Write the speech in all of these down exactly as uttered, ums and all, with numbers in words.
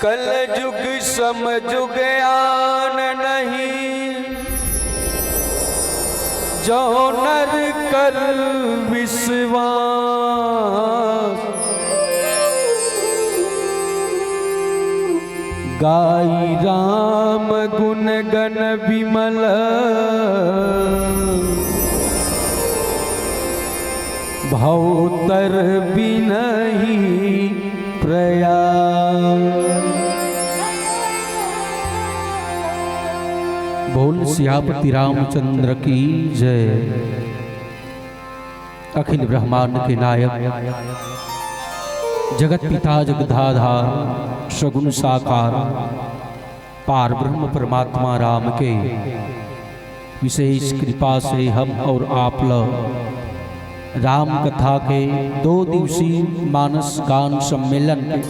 कलजुग समजुग आन नहीं, जो नर कर विश्वास। गाई राम गुण गण विमल, भवतर बिनहि प्रयास। बोल सियापति रामचंद्र की जय। अखिल ब्रह्मांड के नायक, जगत पिता जगदाधार, सगुण साकार, पार ब्रह्म परमात्मा राम के विशेष कृपा से हम और आप ल राम कथा के दो दिवसीय मानस गान सम्मेलन के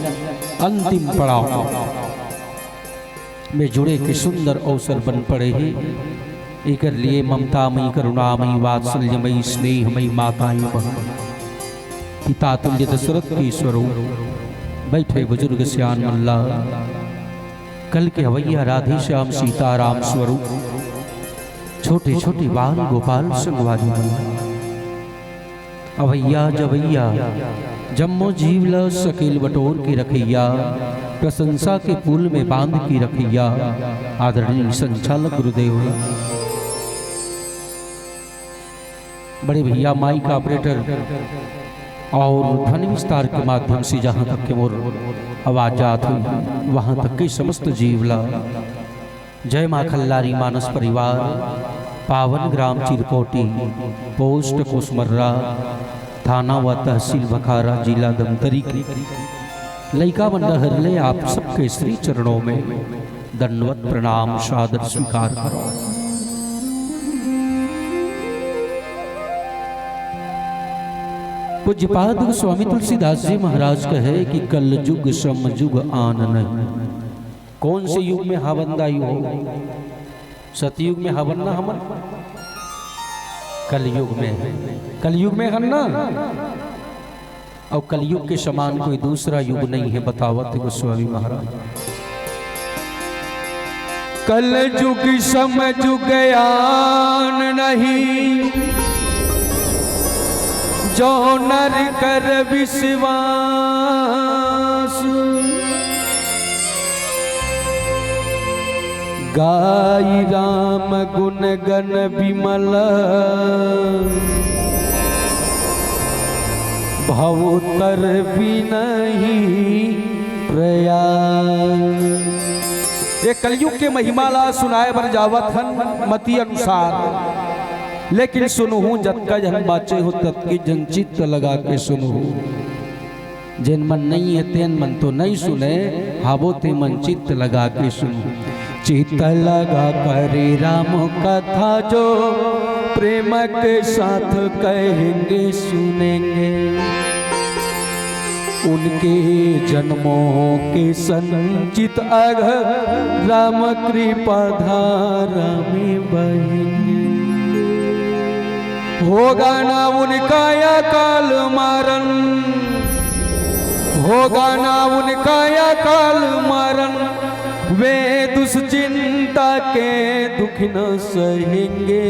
अंतिम पड़ाव में जुड़े के सुंदर अवसर बन पड़े हे। एकर लिए ममतामयी, करुणामयी, वात्सल्यमयी, स्नेहमयी माताएं, बहन, पिता तुल्य दशरथ के स्वरूप बैठे बुजुर्ग सियान मन ला, कल के अवैया राधे श्याम सीताराम स्वरूप छोटे छोटे बाल गोपाल संगवारी मन ला, अवैया जवैया जम्मो जीव ल सकेल बटोर के रखैया, प्रशंसा के पुल में बांध के रखैया आदरणीय संचालक गुरुदेव, बड़े भैया माइक ऑपरेटर और ध्वनि विस्तार के माध्यम से जहाँ तक के मोर आवाज जात हुई, वहाँ तक के समस्त जीव ला जय माँ खल्लारी मानस परिवार, पावन ग्राम चिरकोटी, पोस्ट कोसमर्रा, थाना व तहसील भखारा, जिला धमतरी के लइका मन डहर ले आप सबके श्री चरणों में दंडवत प्रणाम सादर स्वीकार करो। पूज्यपाद स्वामी तुलसीदास जी महाराज कहे कि कलजुग समजुग आन नहीं। कौन से युग में हवन दाई हो? सतयुग में हवन ना हमन, कलयुग में। कलयुग में हन ना, और कलयुग के समान कोई दूसरा युग नहीं है, बतावत गोस्वामी महाराज। कलजुग समजुग आन नहीं, जो नर कर विश्वास। गाई राम गुण गण विमल, भवतर बिनहि प्रयास। ये कलयुग के महिमा ला सुनाए बर जावत हन मति अनुसार, लेकिन सुनहू जतका झन बाचे हो ततके झन चित्त लगा के सुनहू। जेन मन नइ हे तेन मन तो नइ सुने, हावो ते मन चित्त लगा के सुनहू। चित्त लगा कर राम कथा जो प्रेम के साथ कहेंगे सुनेंगे। उनके जन्मों के संचित अघ राम कृपा धारा में बहेंगे। होगा ना उनका अकाल मरण, होगा ना उनका अकाल मरण, वे दुश्चिंता के दुख न सहेंगे।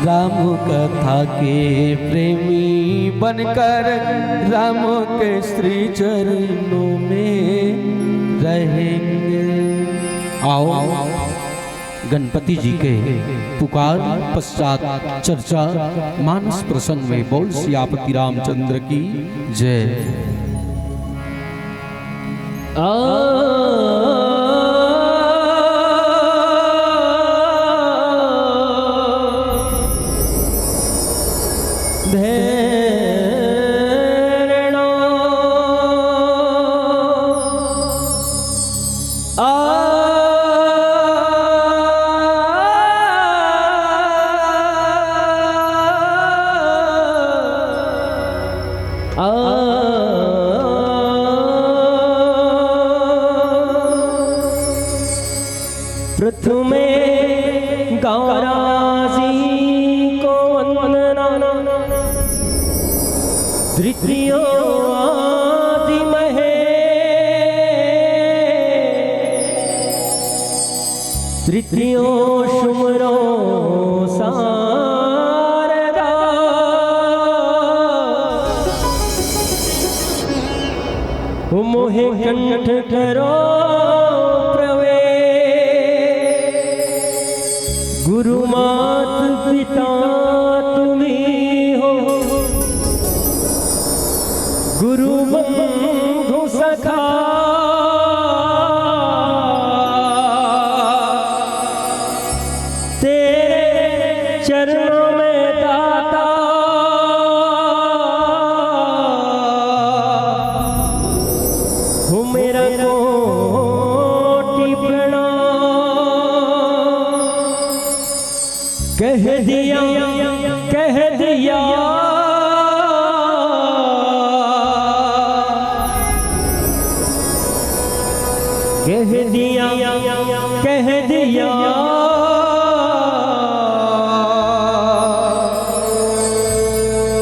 राम कथा के प्रेमी बनकर राम के श्री चरणों में रहेंगे। आओ, गणपति जी के पुकार पश्चात चर्चा मानस प्रसंग में। बोल सियापति रामचंद्र की जय। प्रीतियों सुमरो सारदा, ओ मोहे कंठ करो प्रवेश। गुरु मात पिता तुम्ही हो, गुरु बंधु सखा। तेरे चरणों में दाता हो मेरा कोटि प्रणाम। कह दिया, कह दिया, कह दिया, कह दिया,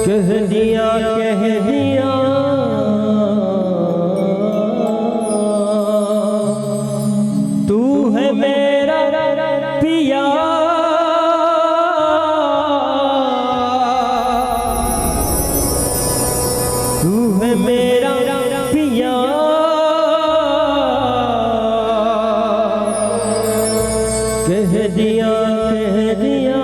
कह दिया, कह दिया। तू है मेरा पिया, तू है मेरा पिया। कह दिया, कह दिया।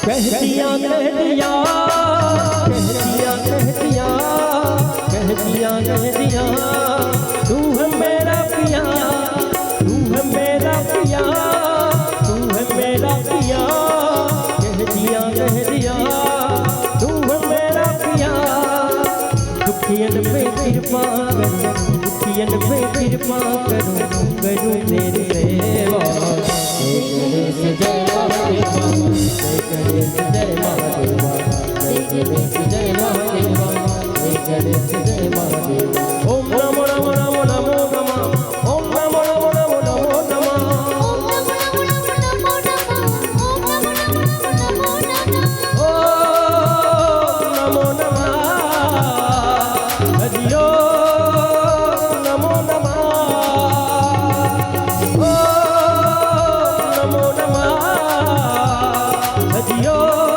कह दिया, कह दिया, कह दिया, कह दिया, कह दिया, कह दिया, तू है मेरा पिया, तू है मेरा पिया, तू है मेरा पिया। कह दिया, कह दिया, तू है मेरा पिया। दुखियन पे कृपा करो, दुखियन पे कृपा करो, करूँ तेरी सेवा। जय गणेश जय महादेवा, जय गणेश जय महादेवा, जय गणेश जय महादेवा, जय गणेश जय महादेवा। ओम नमो नमो नमो नमो नमः। ओम नमो नमो नमो नमो नमः। ओम नमो नमो नमो नमो नमः। ओम नमो नमो नमो नमो नमः। ओम नमो नमः। हरि ओम नमो नमः। ओम नमो नमः। हरि ओम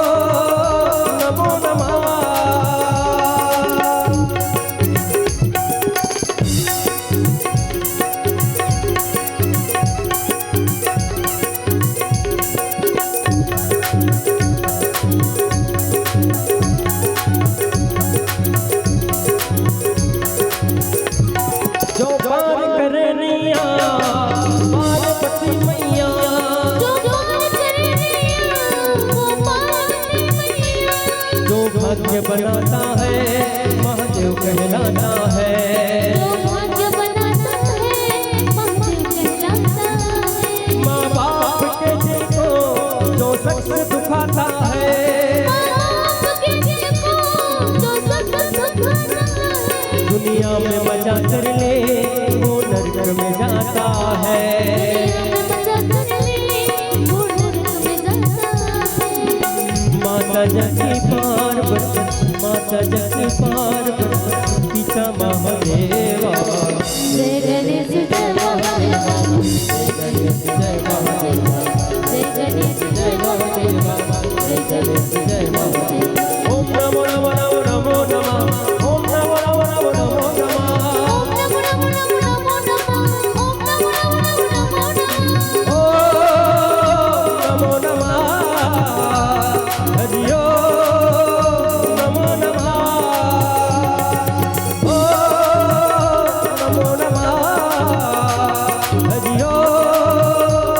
नमो नमः। जो पार करे नैया, पार्वती मैया। जो पार करे नैया, वो पार्वती मैया। जो भाग्य बनाता है, महादेव कहलाता है। जो भाग्य बनाता है, महादेव कहलाता है। माँ बाप के दिल को जो शख्स दुखाता है, माँ बाप के दिल को जो शख्स दुखाता है, दुनिया में मजा कर ले, वो नरक में जाता है। दुनिया में मजा कर ले, वो नरक में जाता है। माता जाकी पार्वती, माता जाकी पार्वती, पिता महादेवा। जय गणेश जय महादेवा, जय गणेश जय महादेवा, जय गणेश जय महादेवा, जय गणेश जय महादेवा। ओम नमो नमो नमो नमो नमः। ओम नमो नमो नमो नमो नमः। ओम नमो नमो नमो नमो नमः। ओम नमो नमो नमो नमो नमः। ओम नमो नमः। हरि ओम नमो नमः। ओम नमो नमः। हरि ओम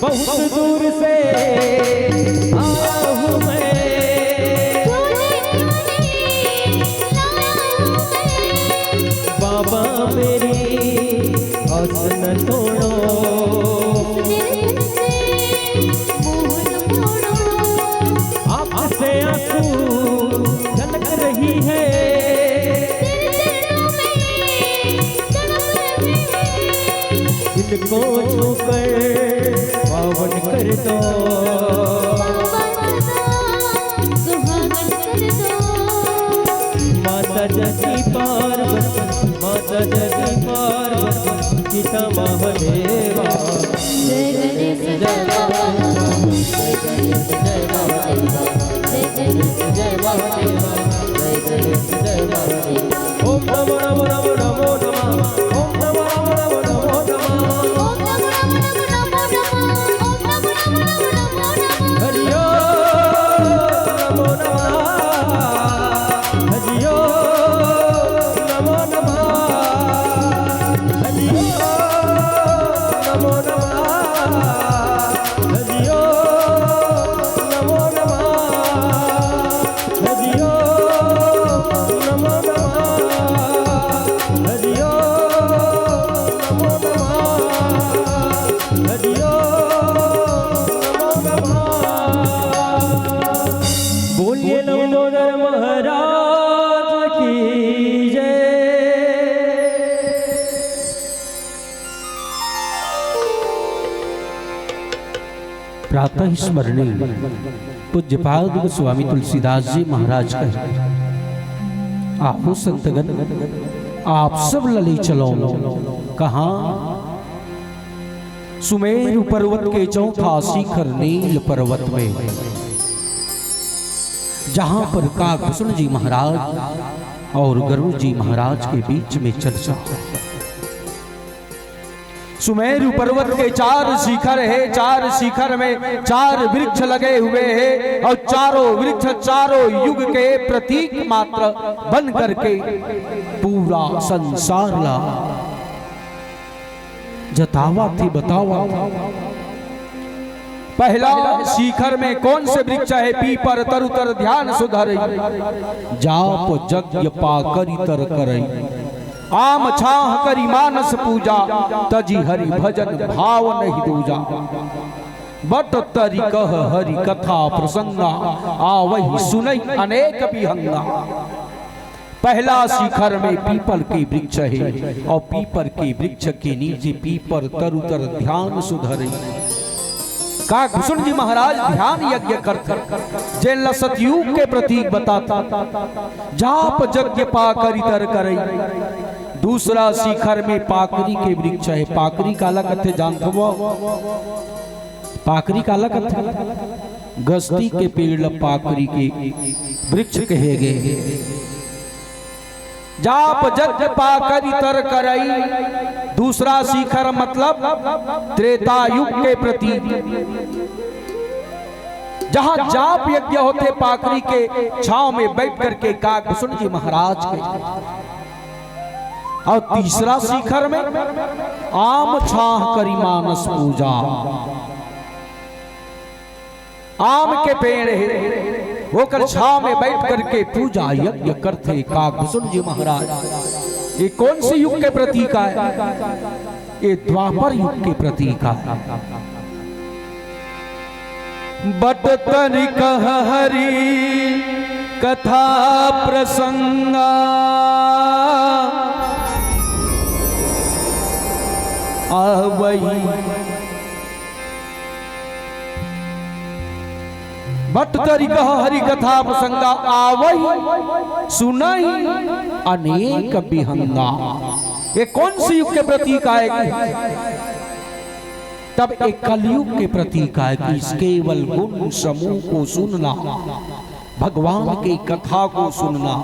बहुत दूर से आऊं मैं। बाबा मेरी आस न तोड़ो। आंख से आंसू छलक रही है। इनको छूकर पावन कर दो। माता जगती पार्वती, माता जगती पार्वती, पिता महादेवा। जय गणेश जय महादेवा, जय गणेश जय महादेवा, जय गणेश जय महादेवा, जय गणेश जय महादेवा। ओम नमो नमो नमो नमो नमः। ओम नमो नमो नमो नमो नमः। हरि ओम नमो नमः। हरि ओम नमो नमः। हरि ओम नमो नमः। हरि ओम नमो नमः। हरि ओम नमो नमः। हरि ओम नमो नमः। हरि ओम नमो नमः। बोलिए लंबोदर महाराज की जय। प्रातः स्मरणीय पूज्यपाद गोस्वामी तुलसीदास जी महाराज कहे, आहो संतगण, आप सब ला ले चलो कहाँ? सुमेरु पर्वत के चौथा शिखर नील पर्वत में, जहाँ पर काकभूषण जी महाराज और गरुड़ जी महाराज के बीच में चर्चा। सुमेरु पर्वत के चार शिखर है, चार शिखर में चार वृक्ष लगे हुए हैं और चारों वृक्ष चारों युग के प्रतीक मात्र बन करके पूरा संसार ला जतावत हे, बतावत हे। पहला शिखर में कौन से वृक्ष है? पीपर तरु तर ध्यान सुधरई, जाप जग्य पाकरि तर करई। आम छाह करि मानस पूजा, तजि हरि भजन भाव नहीं दूजा। बट तरि कह हरि कथा प्रसंगा, आवहि सुनई अनेक बिहंगा। पहला शिखर में पीपल के वृक्ष है और पीपल के वृक्ष के नीचे पीपर तरु तर ध्यान सुधरई। काकभूषण जी महाराज ध्यान यज्ञ करथे, जेन ला सतयुग के प्रतीक बताथे। जाप जग्य पाकरि तर करई। दूसरा शिखर में पाकरी के वृक्ष है। पाकरी काला कथे जानथव? पाकरी काला कथे? गस्ती के पेड़ ला पाकरी के वृक्ष कहे गे। जाप जग्य पाकरि तर करई। दूसरा शिखर मतलब त्रेता युग के प्रतीक, जहाँ जाप यज्ञ होथे पाकरी के छांव में बैठ करके काकभूषण जी महाराज के। और तीसरा शिखर में आम छाह करि मानस पूजा। आम के पेड़ है, ओकर छांव में बैठ करके पूजा यज्ञ करथे काकभूषण जी महाराज। ये कौन से युग के प्रतीक आय? ये द्वापर युग के प्रतीक आय। बट तरि कह हरि कथा प्रसंगा, आवई। बट तरि कह हरि कथा प्रसंगा, आवई सुनई अनेक बिहंगा। ये कौन से युग के प्रतीक आय? तब ये कलयुग के प्रतीक आय कि इस केवल गुण समूह को सुनना, भगवान की कथा को सुनना।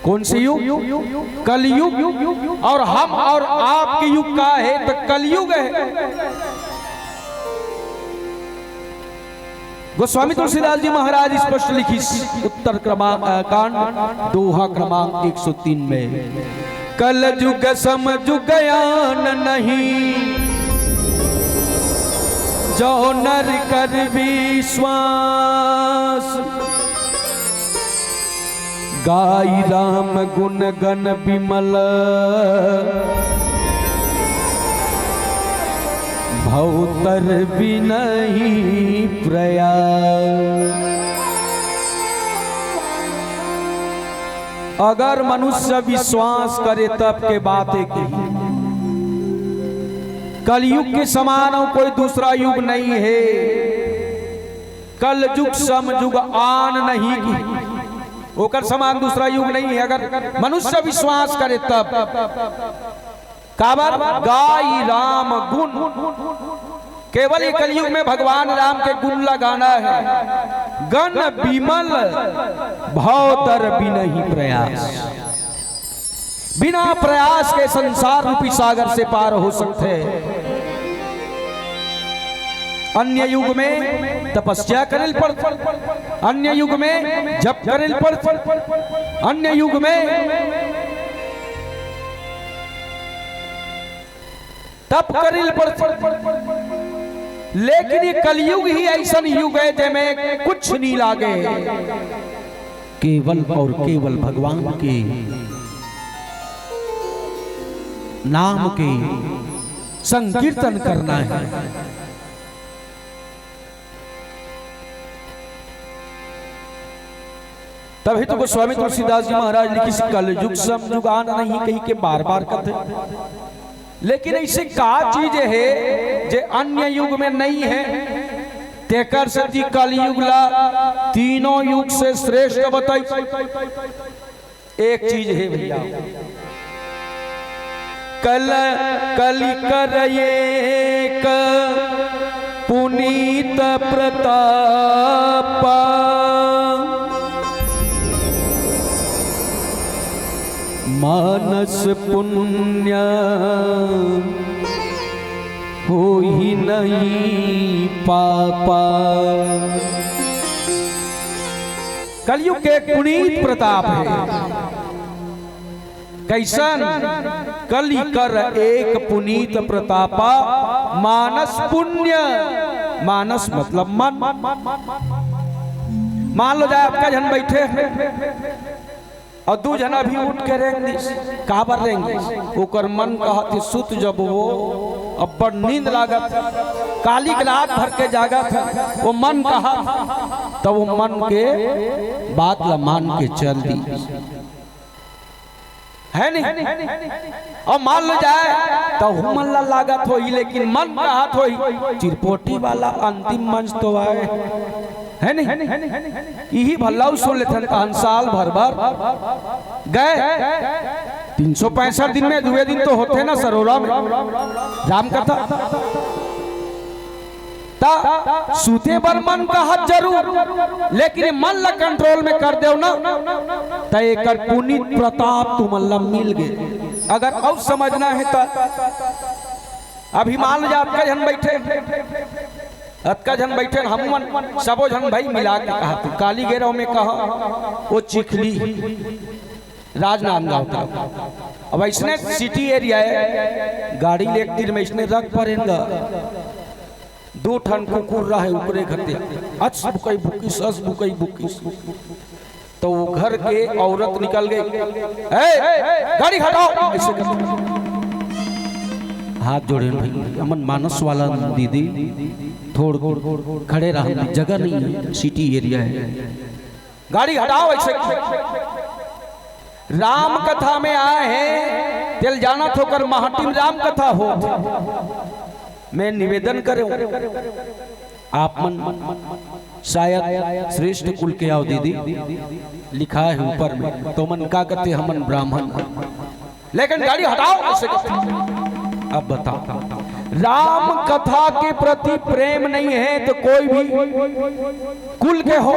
कौन से युग? कलयुग। और हम और आपके युग का है तो कलयुग है। गोस्वामी तुलसीदास जी महाराज स्पष्ट लिखिस उत्तर क्रमांक, अ, कांड, दोहा क्रमांक एक सौ तीन में, कल जुग सम जुग आन नहीं, जो नर कर विश्वास, गाई राम गुण गण विमल, भवतर बिनहि प्रयास। अगर मनुष्य विश्वास करे तब के बात एक ही। कलयुग के समान अउ कोई दूसरा युग नहीं है। कल जुग सम जुग आन नहीं की, ओकर समान दूसरा युग नहीं है। अगर मनुष्य विश्वास करे तब काबर गाई राम गुण, केवल ये कलयुग में भगवान राम के गुण ला गाना है। गण विमल भवतर बिनहि प्रयास, बिना प्रयास के संसार रूपी सागर से पार हो सकथे। अन्य युग में तपस्या करे ल पड़थे, अन्य युग में जप करे ल पड़थे, अन्य युग में तप करे ल पड़थे। लेकिन ये कलयुग ही अइसन युग है जेमे कुछ नहीं लागे, केवल और केवल भगवान के नाम के संकीर्तन करना है। तभी तो गोस्वामी तुलसीदास जी महाराज लिखिस, "कलयुग सम जुग आन नहीं" कहि के बार बार कथे। लेकिन ऐसे का चीज है जे अन्य युग में नहीं है, तेकर सेती कलयुग ला तीनों युग से श्रेष्ठ बताई? एक चीज है भैया, कल कलि कर एक पुनीत प्रतापा, मानस पुण्य होई नहीं पापा। कलयुग के एक पुनीत प्रताप है। कइसन? कलि कर एक पुनीत प्रतापा, मानस पुण्य, मानस मतलब मन। मान लो जाए, अतका झन बइठे हे अउ दू झन अभी उठ के रेंग दिस, काबर रेंग दिस? ओकर मन कहत हे, "सुत जब वो, अब्बड़ नींद लागत हे, काली के रात भर के जागत हे," वो मन कहत, त वो मन के बात ला मान के चल दिस। है नहीं? अउ मान लो जाए, त हमन ला लागत होही, लेकिन मन कहत होही, चिरपोटी वाला अंतिम मंच तो आए, है नहीं? इही भल्ला सुन लेथन, तहन साल भर भर गए, तीन सौ पैंसठ दिन में दुए दिन तो होथे ना सरोरा में राम कथा। त सुते बर मन कहत जरूर, लेकिन मन ला कंट्रोल में कर देव ना, त एकर पुनीत प्रताप तुमन ला मिल गे। अगर अउ समझना हे त अभी मान लो जा, अतका झन बइठे, अतका झन बइठे, हमन सबो झन भाई मिला के कहा, तू काली गेरव में कहा, वो चिखली राजनांदगांव तक। अब अइसने सिटी एरिया हे, गाड़ी ले एक तीर में अइसने रख परेन गा। दू ठन कुकुर रहे, ओकरे घर ते अस बुकई बुकिस, अस बुकई बुकिस। तो वो घर के औरत निकल गई, "ए, गाड़ी हटाओ," अइसे कर। हाथ जोड़े भाई, हमन मानस वाला दीदी, थोड़ खड़े रहा, जगह नहीं है, सिटी एरिया हे। गाड़ी हटाओ अइसे। राम कथा में आए हे, तेला जानत हो, ओकर माटी में राम कथा हो। मैं निवेदन करेंव, आप मन शायद श्रेष्ठ कुल के आव दीदी, लिखा हे ऊपर में, तो मन का कथे, हमन ब्राह्मण। लेकिन गाड़ी हटाओ अइसे कथे। अब बताओ, राम कथा के प्रति प्रेम नहीं हे त कोई भी कुल के हो,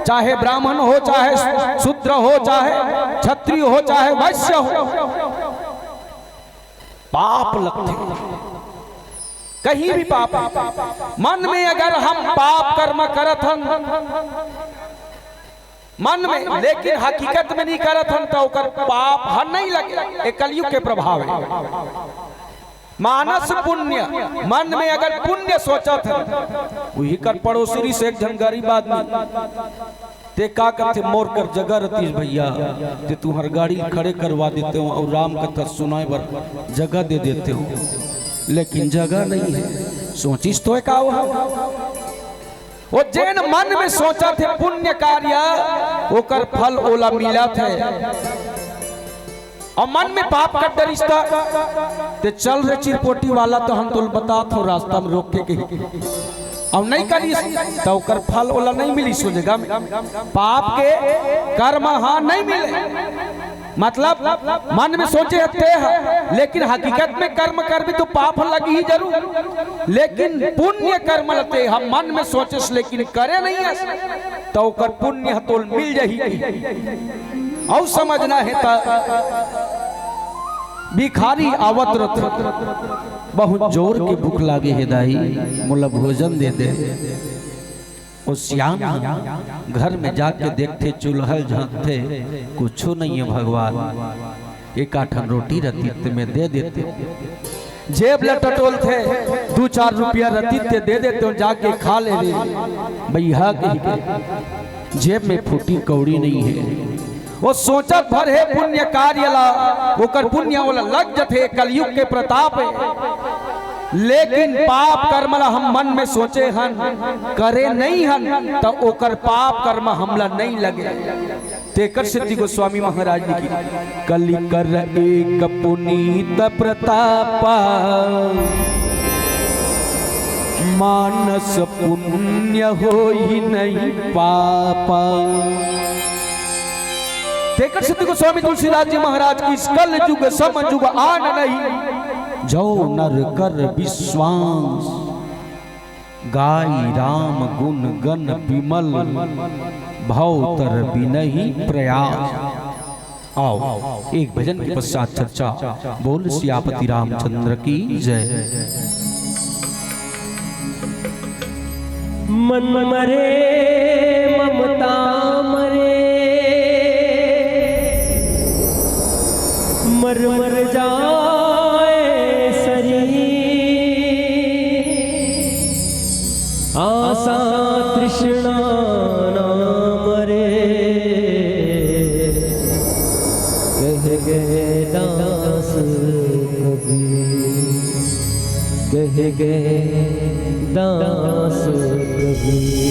चाहे ब्राह्मण हो, चाहे शूद्र हो, चाहे क्षत्रिय हो, चाहे वैश्य हो, पाप लगथे। कहीं भी पाप, मन में अगर हम पाप कर्म करत हन, मन में, लेकिन हकीकत में नहीं करत हन, त ओकर पाप ह नहीं लगे। ए कलयुग के प्रभाव हे। मानस पुण्य, मन में अगर पुण्य सोचत हे, उही कर पड़ोसी से एक झन गरीब आदमी, ते का करथे, मोर कर जगह रतिस भैया, ते तुंहर गाड़ी खड़े करवा देतेंव अउ राम कथा सुनाय बर जगह दे देतेंव, लेकिन जगह नहीं हे। सोचिस तो का हो? वो जेन मन में सोचत हे पुण्य कार्य, ओकर फल ओला मिलत हे। अउ मन में पाप कर डरिस त, ते चल रे चिरपोटी वाला, तो हम तोल बतात हो रास्ता में रोक के कही, अउ नहीं करिस त ओकर फल ओला नहीं मिलिस। ओ जगह में पाप के कर्म हा नहीं मिले। मतलब मन में सोचे हे ते ह, लेकिन हकीकत में कर्म करबे तो पाप लगही जरूर, लेकिन पुण्य कर्म ल ते ह मन में सोचेस लेकिन करे नहीं हस, त ओकर पुण्य ह तोल मिल जाही। अउ समझना हे त भिखारी आवत रथे, बहुत जोर के भूख लागे हे दाई, मोला भोजन दे दे। ओ सियान ह घर में जाके देखथे, चूल्हा ल झांकथे, कुछू नहीं हे भगवान, एक आठन रोटी रतित में दे देते। जेब ल टटोलथे, दू चार रुपया रतित ते दे देते, जाके खा ले रे भैया कहि के। जेब में फूटी कौड़ी नहीं हे। वो सोचत भर हे पुण्य कार्य ला, ओकर पुण्य ओला लग जथे, कलयुग के प्रताप हे। लेकिन पाप कर्म ला हम मन में सोचे हन, करे नहीं हन, त ओकर पाप कर्म हमला नहीं लगे। तेकर सेती गोस्वामी महाराज ने की, "कलि कर एक पुनीत प्रतापा, मानस पुण्य होई नहीं पापा।" तेकर सेती गोस्वामी तुलसीदास जी महाराज की, "कल जुग सम जुग आन नहीं, जो नर कर विश्वास। गाई राम गुण गण विमल, भव तर बिनहि प्रयास।" आओ, एक भजन के पश्चात चर्चा। बोल सियापति रामचंद्र की जय। मन मरे ममता मरे, मर मर जाए शरीर। आशा तृष्णा ना मरे, कह गए दास कबीर, कह गए दास कबीर।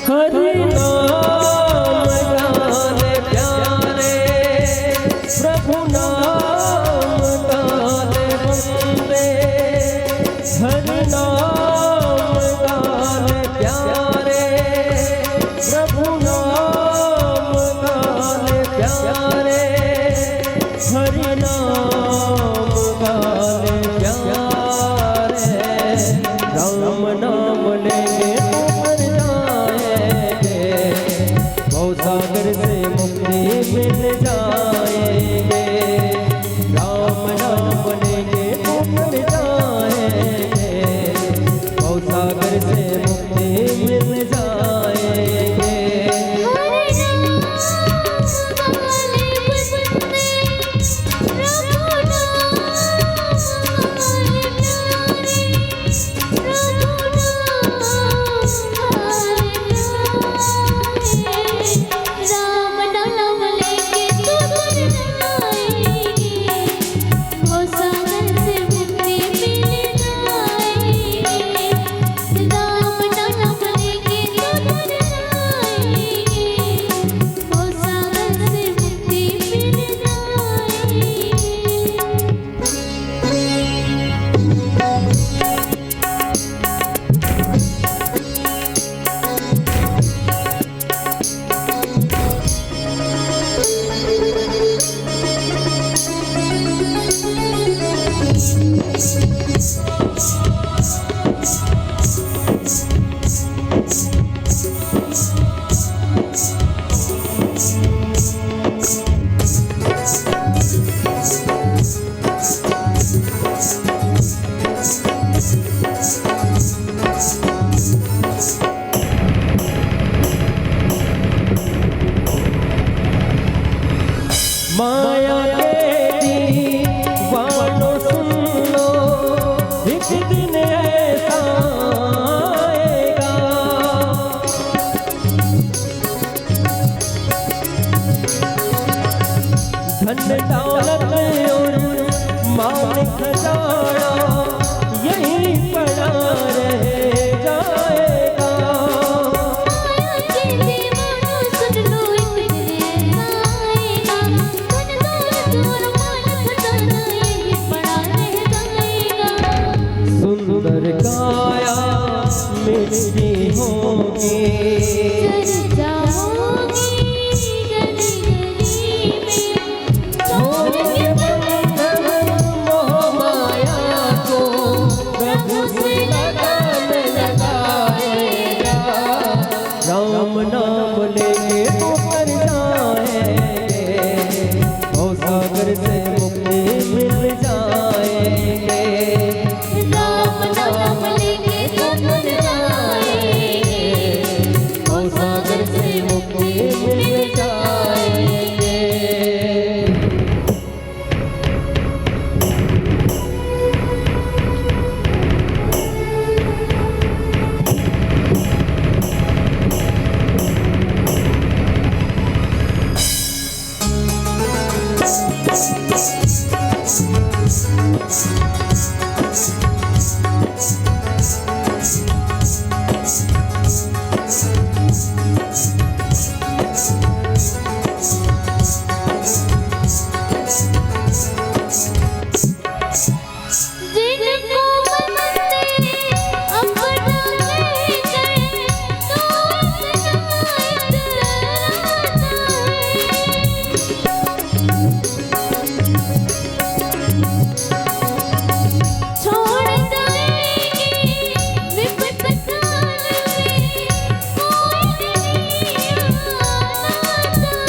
हरि नाम गान प्यारे, प्रभु नाम गान वंदे। हरि नाम गान प्यारे, प्रभु नाम गान प्यारे। हरि नाम गान प्यारे, राम नाम लेंगे तो मर जाएंगे, भव सागर से मुक्ति मिल जाएंगे। राम नाम लेंगे तो मर जाएंगे, भव सागर से मुक्ति मिल जाएंगे। खजाना यहीं पड़ा रह जाएगा। सुंदर काया मेरी होगी। छोड़ के बंधन मोह माया को, प्रभु से लगान लगाएगा। राम नाम लेके ऊपर जाएंगे, भव सागर से मुक्ति मिल जाएंगे। राम नाम लेके ऊपर जाएंगे, भव सागर से मुक्ति मिल जाएंगे। जिनको मन में अपना ले गए, तो अपना इतराता है। छोड़ जाएंगे विपत काल में, कोई नहीं आता है।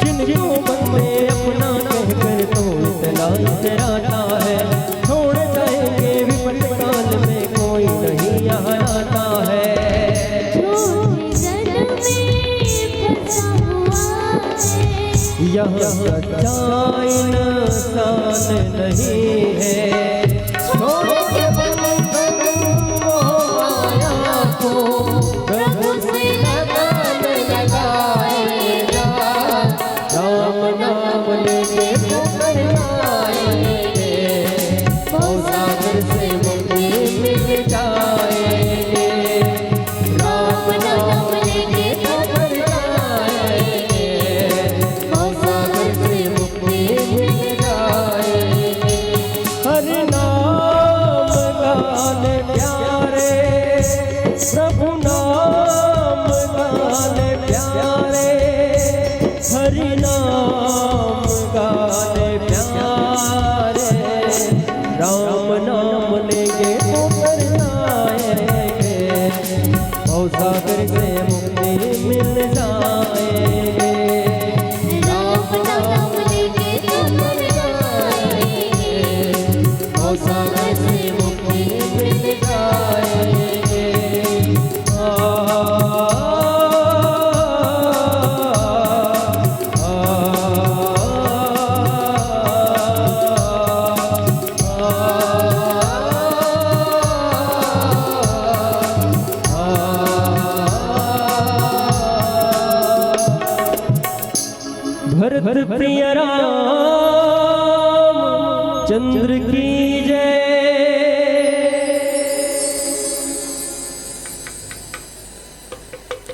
जिनको मन में अपना कहकर तो इतना इतराता है, छोड़ जाएंगे विपत काल में, कोई नहीं यहाँ आता है। जो जन्म में फंसा हुआ है, यहाँ सच्चा इंसान नहीं है। छोड़ के बंधन मोह माया को, प्रभु से लगान लगाएगा। राम नाम लेके ऊपर जाएंगे, भव सागर से मुक्ति मिल जाएंगे। राम नाम लेके ऊपर जाएंगे, भव सागर से मुक्ति मिल जाएंगे। हरि नाम गान प्यारे, प्रभु नाम गान प्यारे, हरि नाम गान प्यारे। राम नाम लेके तो तर जाएंगे, भव सागर से मुक्ति मिल जाएंगे। राम नाम लेके तो तर जाएंगे, भव सागर से मुक्ति मिल जाएंगे। आ, आ, आ, आ, आ, आ। भरत प्रिय राम चंद्र की जय।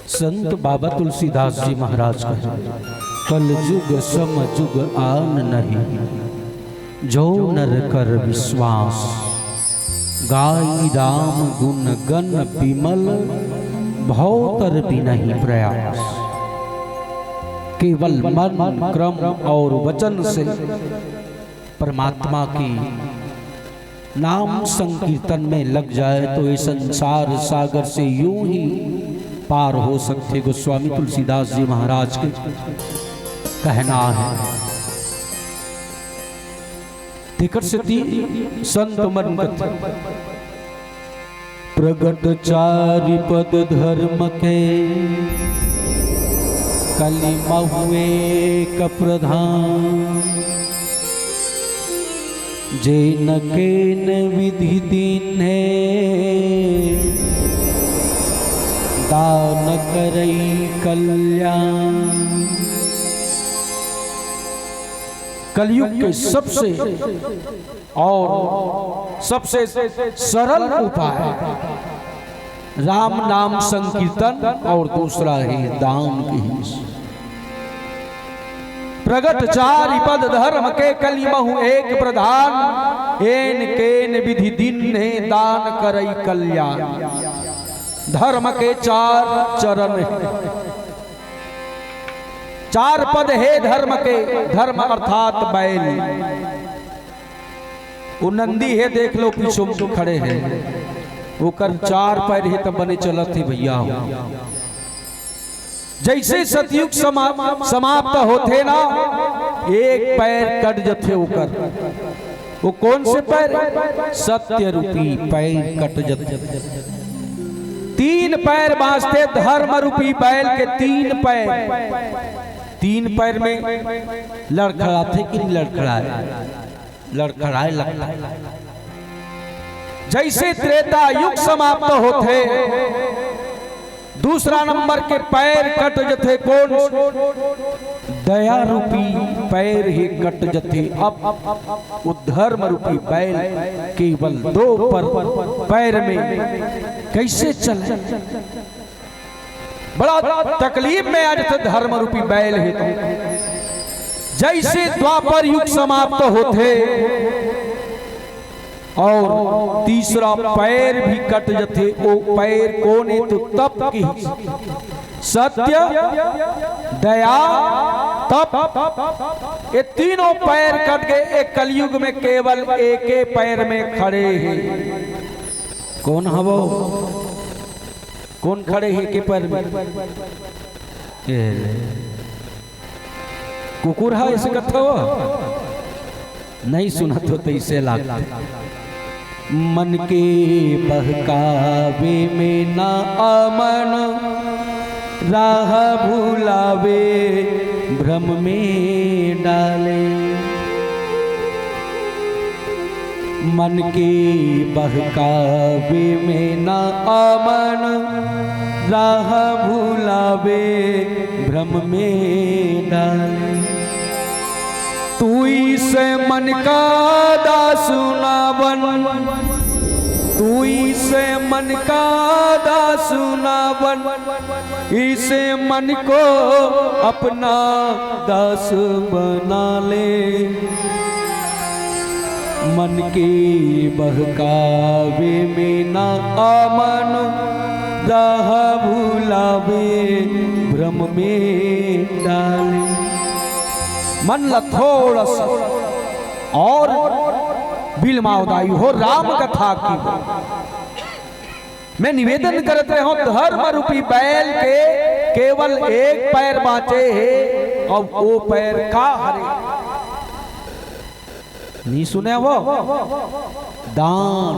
संत बाबा तुलसीदास जी महाराज कहे, "कलजुग सम जुग आन नहीं, जो नर कर विश्वास। गाई राम गुण गण विमल, भव तर बिनहि प्रयास।" केवल मन, क्रम और वचन से परमात्मा की नाम संकीर्तन में लग जाए तो ये संसार सागर से यूं ही पार हो सकथे। गोस्वामी तुलसीदास जी महाराज के कहना है। तेकर सेती संत मन कथे, प्रगट चारि पद धर्म के, कलि महुए क प्रधान। जेन केन विधि दीन्हे, दान करई कल्याण। कलयुग के सबसे और सबसे सरल उपाय राम नाम संकीर्तन और दूसरा है दान की। प्रगट चारि पद धर्म के कलि महु एक प्रधान, एन केन विधि दीन्हे दान करई कल्याण। धर्म के चार चरण है, चार पद हे धर्म के, धर्म अर्थात बैल। वो नंदी हे, देख लो, पीछू में खड़े हे, ओकर चार पैर हे, तब बने चलत हे भैया हो। जैसे सतयुग समा-, समाप्त होथे ना, एक पैर कट जथे ओकर। वो कौन से पैर? सत्य रूपी पैर कट जथे। तीन पैर बांचथे धर्म रूपी बैल के, तीन पैर। तीन पैर में लड़खड़ाथे कि नहीं लड़खड़ाए? लड़खड़ाए लगथे। जैसे त्रेता युग समाप्त होथे, दूसरा नंबर के पैर कट जथे। कौन? दया रूपी पैर ही कट जथे। अब वो धर्म रूपी बैल केवल दो पर पैर में कैसे चले? बड़ा तकलीफ में आ जथे धर्म रूपी बैल हे तो। जैसे द्वापर युग समाप्त होथे और तीसरा पैर भी कट जथे, वो पैर कोन हे तो तप की, सत्य, दया, तप, ये तीनों पैर कट गए। एक कलयुग में केवल एके पैर में खड़े हे। कोन हवो? कोन खड़े हे एके पैर में? ए, कुकुर हा ऐसे कथा हो? नहीं सुनत हो तो इसे लाग। मन के बहकावे में ना अमन, राह भुलावे भ्रम में डाले। मन के बहकावे में ना अमन, राह भुलावे भ्रम में डाले। तू इस मन का दास ना बन, तू इस मन का दास ना बन, इस मन को अपना दास बना ले। मन के बहकावे में ना अमन, राह भुलावे भ्रम में डाले। मन ला थोड़ा सा और बिलमाव दाई हो, राम कथा की हो। मैं निवेदन करत रहे हूं, धर्म रूपी बैल के केवल एक पैर बांचे हे, अउ वो पैर का हरे? नहीं सुने वो? दान।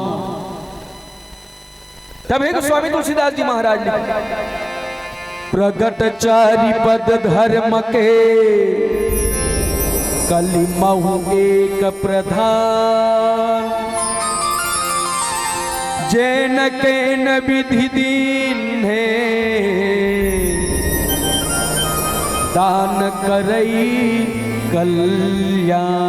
तब हे गोस्वामी तुलसीदास जी महाराज लिखे, प्रगट चारि पद धर्म के, कलि महु एक प्रधान। जैन केन विधि दीन्हे, दान करई कल्याण।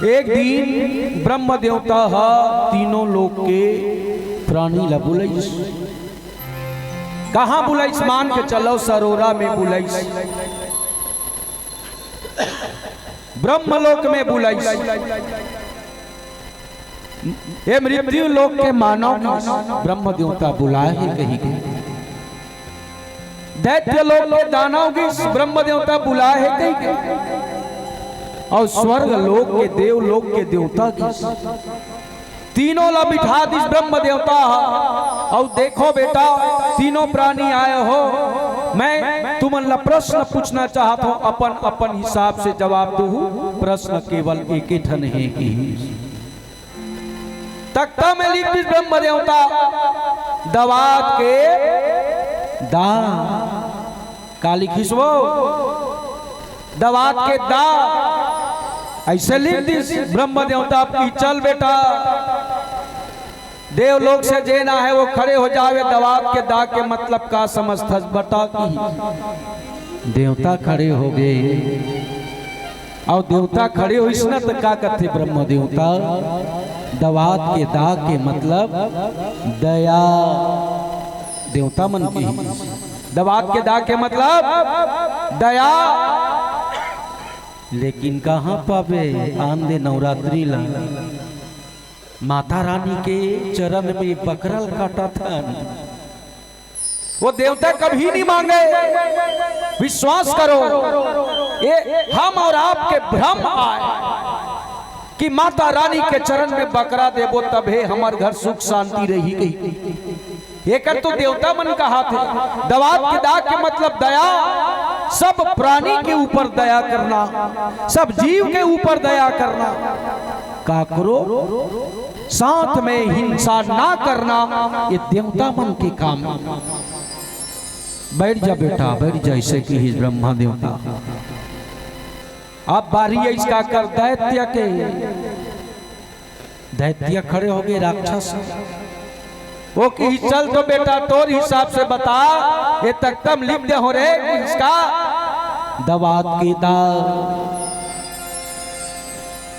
एक दिन ब्रह्म देवता हा तीनों लोक के प्राणी ला बुलाइस। कहाँ बुलाइस? मान के चलो, सरोरा में बुलाइस। ब्रह्म लोक में बुलाइस। ये मृत्यु लोक के मानव ब्रह्म देवता बुलाए हे कही के। दैत्य लोक के दानव की ब्रह्म देवता बुलाए हे कही के। अउ स्वर्ग लोक के, देव लोक के देवता की, तीनों ला बिठा दिस ब्रह्म देवता। अउ देखो बेटा, तीनों प्राणी आए हो, मैं तुमन ला प्रश्न पूछना चाहत हूं, अपन अपन हिसाब से जवाब दूहू। प्रश्न केवल एके ठन हे कि तख्ता में लिख दिस ब्रह्म देवता, दवात के दा। का लिखिस वो? दवात के दा। ऐसे लिख दिस ब्रह्म देवता कि चल बेटा, देवलोक से जेन आहे वो खड़े हो जावे, दवात के दा के मतलब का समझथस बता की। देवता खड़े हो गए। अउ देवता खड़े होइस न, त का कथे ब्रह्म देवता? दवात के दा के मतलब दया। देवता मन के ही दवात के दा के मतलब दया। लेकिन कहाँ पाबे आन दे नवरात्रि ला? माता रानी के चरण में बकरा ल काटत हन। वो देवता कभी नहीं मांगे। विश्वास करो, ये हम और आपके भ्रम आय कि माता रानी के चरण में बकरा देबो तभे हमर घर सुख शांति रही गई। एकर तो देवता मन कहाथे। दवात के दा के मतलब दया, सब प्राणी के ऊपर दया करना, सब जीव के ऊपर दया करना, काकरो साथ में हिंसा ना करना, ये देवता मन के काम। बैठ जा बेटा, बैठ जा, ऐसे किहिस ब्रह्मा देवता। अब बारी है इसका कर दैत्य के। दैत्य खड़े हो गए, राक्षस। वो किहिस चल तो बेटा, तोर हिसाब से बता, ये तख्ता म लिख दे हो रे, इसका दवात के दा।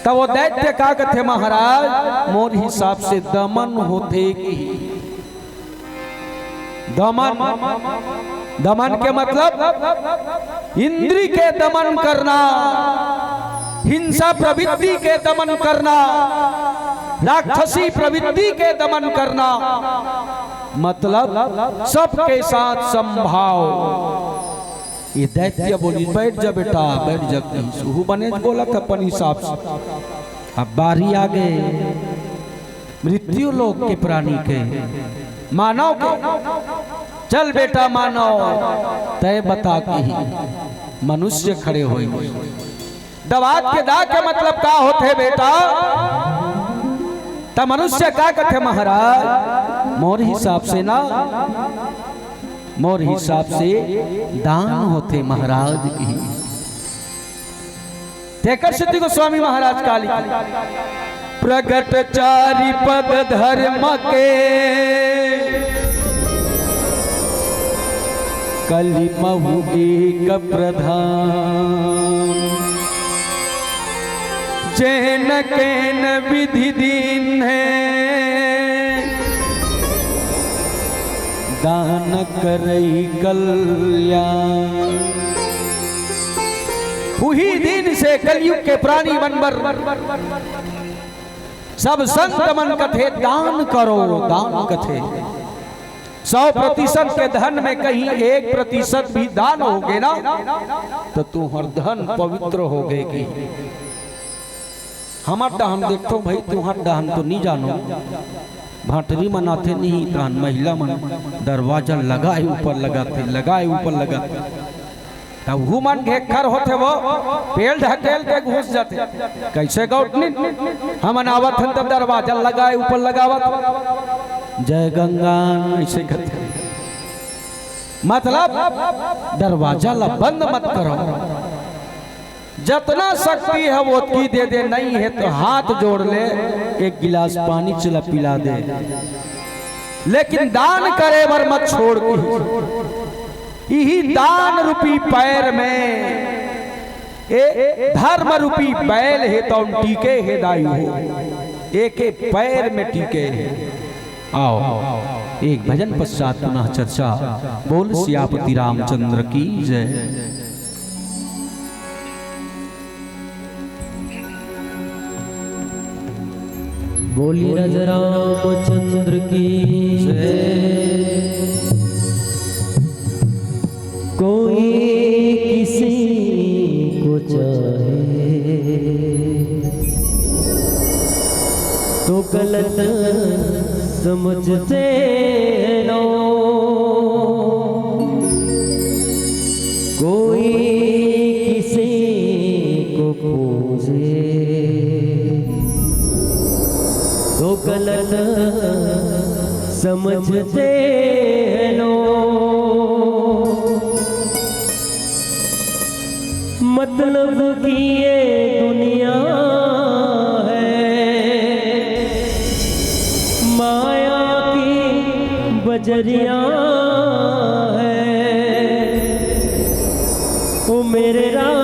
तब वो दैत्य का कथे महाराज, मोर हिसाब से दमन होथे कि दमन, दमन के मतलब इंद्री के दमन करना, हिंसा प्रवृत्ति के दमन करना, राक्षसी प्रवृत्ति के दमन करना, मतलब सबके साथ समभाव। ये दैत्य बोली, "बैठ जा बेटा, बैठ जा।" कहिस, उहू बने बोलत अपन हिसाब से। अब बारी आ गए मृत्यु लोक के प्राणी के, मानव के। "चल बेटा मानव, तय बता," किहिस। मनुष्य खड़े होइस। दवात के दा के मतलब का होथे बेटा? त मनुष्य का कथे महाराज, मोर हिसाब से ना, मोर हिसाब से दान होथे महाराज, किहिस। तेकर सेती गोस्वामी महाराज का लिखे, प्रगट चारि पद धर्म के, कलि महु एक प्रधान। जेन केन विधि दीन्हे, दान करई कल्याण। उही दिन से कलयुग के प्राणी मन बर सब संत मन कथे, "दान करो, दान," कथे। सौ प्रतिशत के धन में कहीं एक प्रतिशत भी दान होगे ना, त तुंहर धन पवित्र होगे। कि हमर डहन देखथो भाई, तुंहर डहन तो नी जानो, भंटरी मन आथे नी, तहन महिला मन दरवाजा लगाए ऊपर लगाथे, लगाए ऊपर लगाथे। तब उहू मन घेक्खर होथे, वो पेल ढकेल के घुस जाथे। कइसे गौटनिन? हमन आवत हन तब दरवाजा लगाए ऊपर लगावत, "जय गंगा," अइसे करथे। मतलब दरवाजा ला बंद मत करो। जतना शक्ति हे ओतकी दे दे, नइ हे त हाथ जोड़ ले, एक गिलास पानी चला पिला दे। लेकिन दान करे बर मत छोड़। इही दान रूपी पैर में ए धर्म रूपी बैल हे, तौन टीके हे दाई हो, एके पैर में टीके हे। आओ, एक भजन पश्चात पुनः चर्चा। बोल सियापति रामचंद्र की जय। बोली राजा रामचंद्र की जय। कोई किसी को चाहे तो गलत समझते हैं लोग। कोई किसी को पूजे तो गलत समझते हैं लोग। मतलब कि ये दुनिया है, माया की बजरिया है। मेरे राम,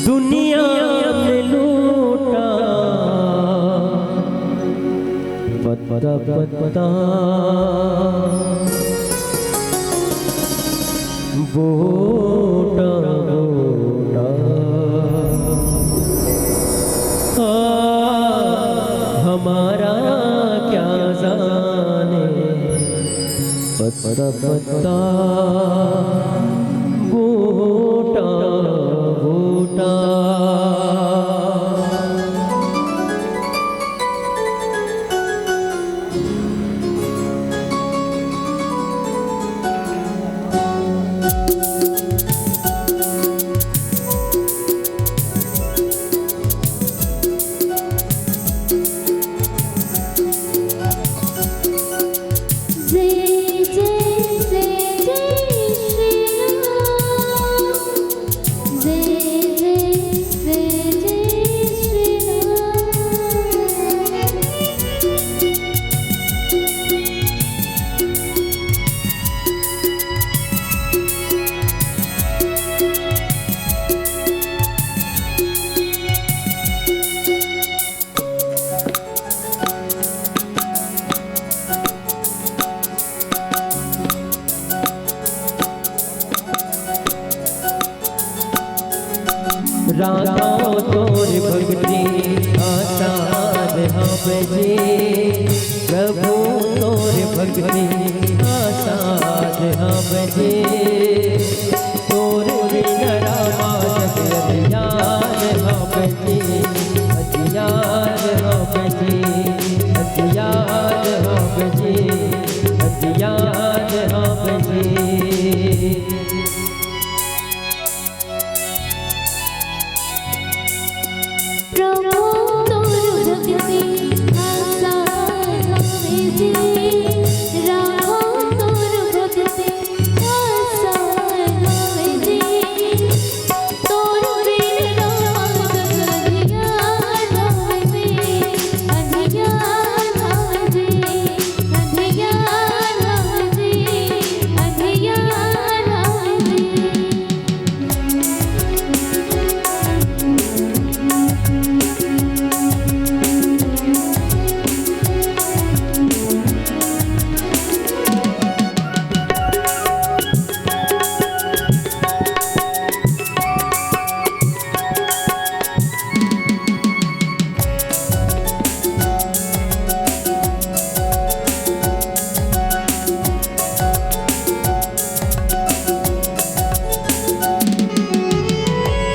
दुनिया में लूटा पत्ता पत्ता, बूटा बूटा। आ, हमारा क्या जाने पत्ता पत्ता, बूटा बूटा। जय जय जय जय श्री राम। जय जय जय जय श्री राम। राधा तोर भक्ति आसाद हवे जी, प्रभु तोर भक्ति आसाद हवे जी। तोर बिना रामा जग अंधियार हवे जी, अंधियार हवे जी, अंधियार हवे जी, अंधियार हवे जी। प्रभु तोर भक्ति आसाद हवे जी, राम तोर भक्ति आसाद हवे जी। तोर बिन राम जग अंधियार हवे जी, अंधियार हवे जी, अंधियार हवे जी, अंधियार हवे जी।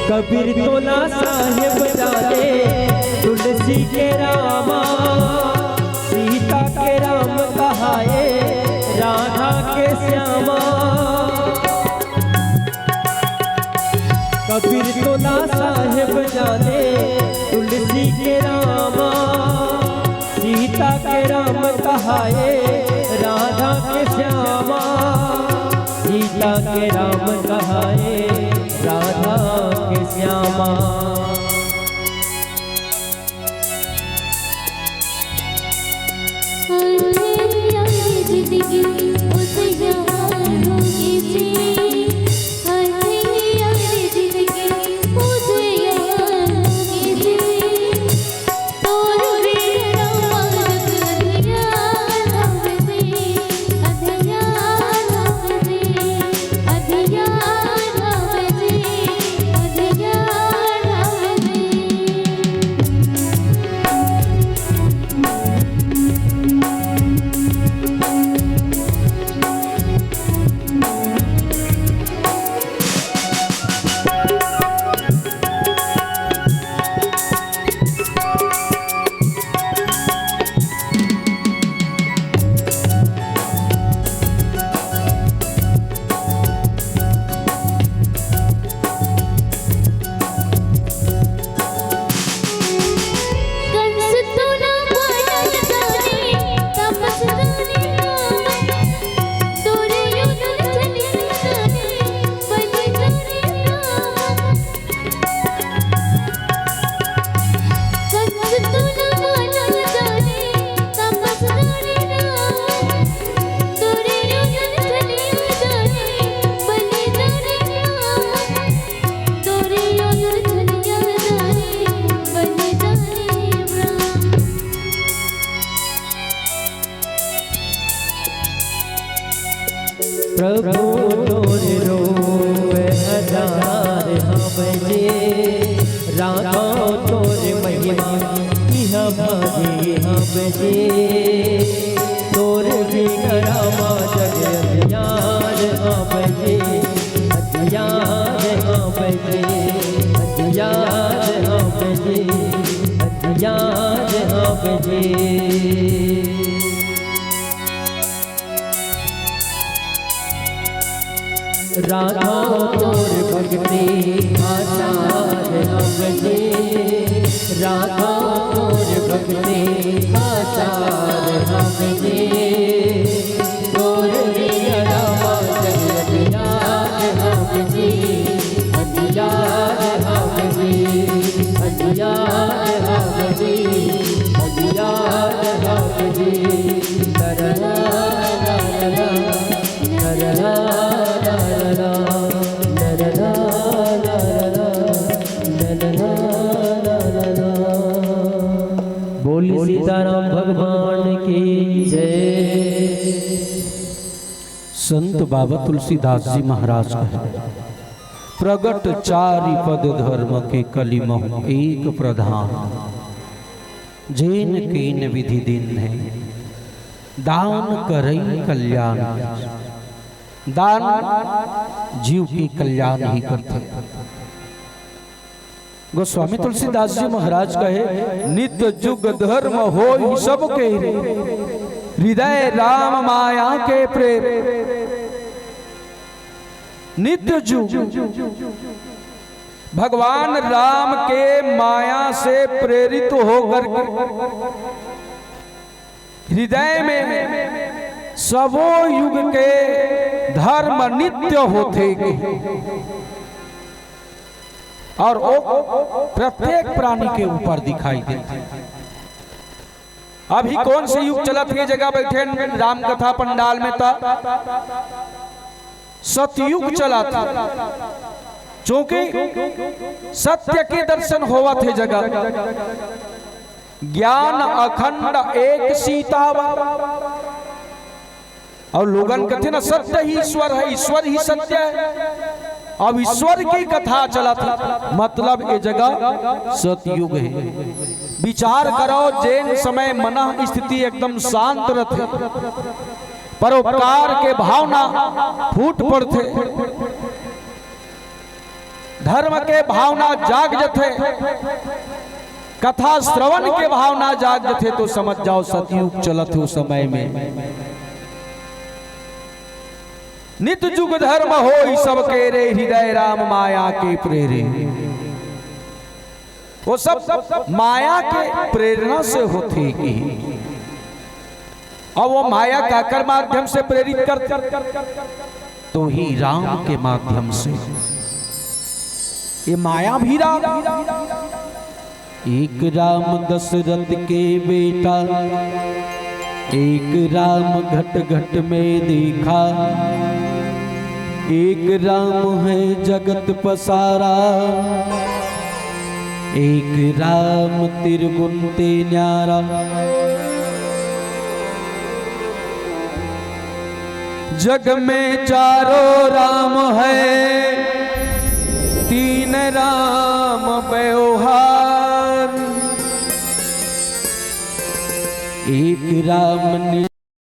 कबीर तोला साहेब जाने, तुलसी के रामा, सीता के राम कहाए, राधा के श्यामा। कबीर तोला साहेब जाने, तुलसी के रामा, सीता के राम कहाए, राधा के श्यामा। सीता के राम कहाए, राधा के श्यामा। प्रभु तोर रूप हजार हवय जी, राखव तोर महिमा इह भारी हवय जी। तोर बिना रामा जग अंधियार हवय जी, अंधियार हवय जी, अंधियार हवय जी, अंधियार हवय जी। राखव तोर भक्ति हजार हवय जी, राखव तोर भक्ति हजार हवय जी। तोर बिना रामा जग अंधियार हवय जी, अंधियार हवय जी, अंधियार हवय जी, अंधियार हवय जी। बोली सीताराम भगवान की जय। संत बाबा तुलसीदास जी महाराज कहे, प्रगट चारि पद धर्म के, कलि महु एक प्रधान। जेन कीन विधि दीन्ह, दान करई कल्याण। दान जीव के कल्याण ही करथे। गोस्वामी तुलसीदास जी महाराज कहे, नित जुग धर्म होई सबके रे, हृदय राम माया के प्रेरे। नित जुग भगवान राम के माया से प्रेरित होकर के हृदय में सबो युग के धर्म नित्य होथे के, और वो प्रत्येक प्राणी के ऊपर दिखाई देथे। अभी कौन से युग चलत हे, जगह बैठे राम कथा पंडाल में, त सतयुग चलत हे, क्योंकि सत्य के दर्शन होवत हे जगह। ज्ञान अखंड एक सीतावा। और लोगन कथे ना, सत्य ही ईश्वर है, ईश्वर ही सत्य है। अब ईश्वर की कथा चलत हे, मतलब ये जगह सतयुग हे। विचार करो, जेन समय मन स्थिति एकदम शांत रथे, परोपकार के भावना फूट पड़थे, धर्म के भावना जाग जथे, कथा श्रवण के भावना जाग जथे, तो समझ जाओ सतयुग चलत हे उस समय में। नित जुग धर्म होई सबके रे, हृदय राम माया के प्रेरे। वो सब माया के प्रेरणा से होथे कि, और वो माया काकर माध्यम से प्रेरित करथे? तो ही राम के माध्यम से। ये माया भी राम। एक राम दशरथ के बेटा, एक राम घट घट में देखा, एक राम है जगत पसारा, एक राम त्रिगुण ते न्यारा। जग में चारों राम है, तीन राम व्यवहार। एक राम